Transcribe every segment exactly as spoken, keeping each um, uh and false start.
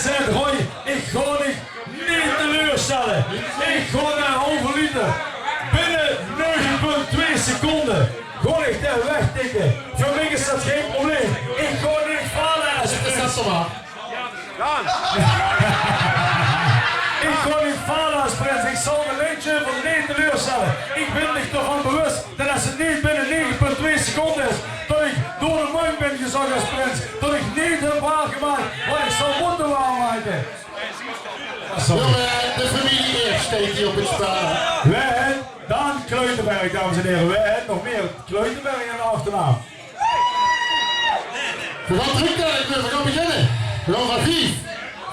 Zèt, Roy, ich gaon dich neet teleurstelle. Ich gaon dae halve liter binne nege punt twee seconde gaon ich dae wegtikke. Veur mich is det gein probleem. Ich gaon neet fale es prins. Ich gaon neet fale es prins. Ich zal de lintje van neet teleurstelle. Ich bin mich d'rvan bewus det es 't neet binne nege punt twee seconde is, det ich door de mangk bin gezag es prins, det ich neet höb waorgemaak waat ich zou mótte waormake. Jónge, de femilie Eert steit hie op 't spel. Wae haet dan Kleuterberg, dames en hiere? Wae haet nog mieë Kleuterberg in de achternaam? Veer gaon tröktèlle, veer gaon beginne. Veer gaon van vief,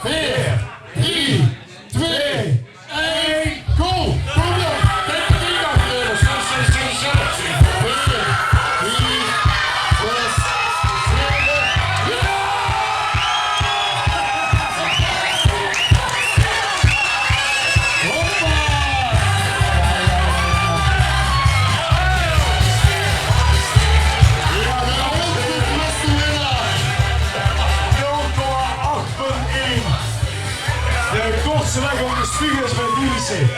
veer, drie, twee, ein, go! Kom op! Kiek de ding achter, jonges. Zes, zes, zes, zes. Veer, drie, zes, zeve. Ja! Hoppa! Ja, de grote winnaar. Nul komma acht punt ein. De kortste weg om de spiegels bij Dielissen.